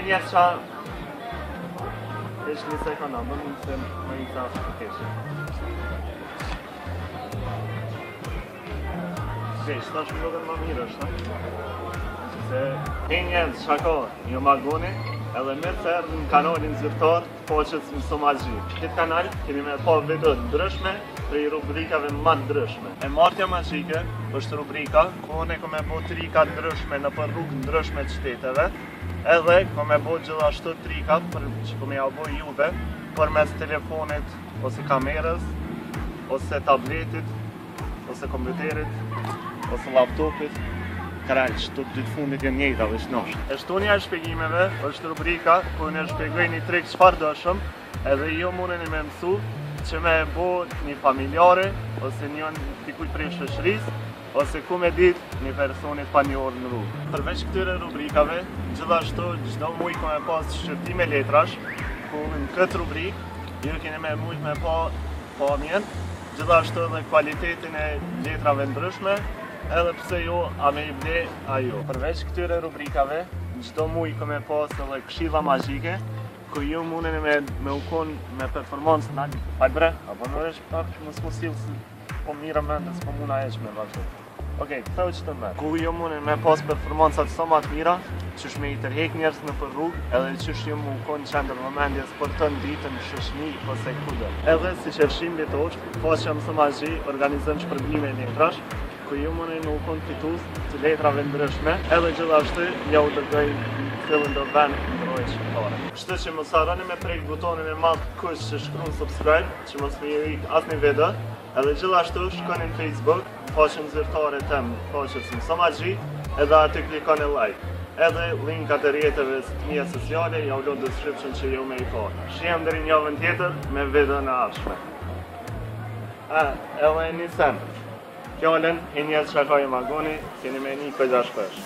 Hej njerëz qa... Veç një sekund, a më mund se më i ca të keqe. Okej, tash më duket më mirë është, a? Se hej njerëz, çka ka, jom Agoni, edhe mirë se erdhët në kanalin zyrtar të faqes Mëso Magji. Këtë kanal keni me pa video të ndryshme prej rubrikave më të ndryshme. E martja magjike është rubrika ku unë kom me bo trika të ndryshme nëpër rrugë ndryshme të qyteteve, edhe kom me bo gjithashtu trika për që kom me jau bo juve përmes telefonit ose kamerës ose tabletit ose kompjuterit, ose laptopit, krejt, qëto dy të fundit janë njëjta, veç nosh. E shtunja e shpjegimeve është rubrika ku unë shpjegoj një trik çfarëdoshëm, edhe ju mundeni me mësu që me e bo një familjare, ose një dikujt prej shoqërisë, ose ku me dit një personi të panjohur në rrugë. Përveç këtyre rubrikave, gjithashtu çdo muj kom me pas shqyrtime letrash, ku në këtë rubrikë ju keni me mujt me pa pamjen, gjithashtu edhe kualitetin e letrave ndryshme, edhe pse jo, a me i ble, a jo. Përveç këtyre rubrikave, çdo muj kom me pas edhe këshilla magjike, ku ju mundeni me, me u kon me performancë në Hajde bre, apo më resh pak që mos mu sill se po mira mendës, po muna heq me vazhdu. Okej, ktheu që të merr. Ku ju mundeni me pas performancat sa ma të mira, qysh me i tërhek njerëz nëpër rrugë, edhe qysh ju me u kon qendër vëmendjes për tënë ditën në shoqni ose kudo. Edhe siç e shihni mbi tokë, faqja Mëso Magji organizon shpërblime letrash, ku ju mundeni me u kon fitues të letrave ndryshme, edhe gjithashtu ja u dërgoj në cilindo vend në trojet shqiptare. Kështu që mos harroni me prek butonin e madh kuq që shkruan subscribe, që mos me ju ik asnjë video, edhe gjithashtu shkoni në Facebook, faqen zyrtare tem faqes Mëso Magji edhe aty klikoni like. Edhe linkat e rrjeteve të mia sociale ja u lë në description që ju me i pa. Shihem deri në javën tjetër me videon e ardhshme. A, edhe një sen. Fjalën hej njerëz çka ka jom Agoni, keni me ni kogja shpesh.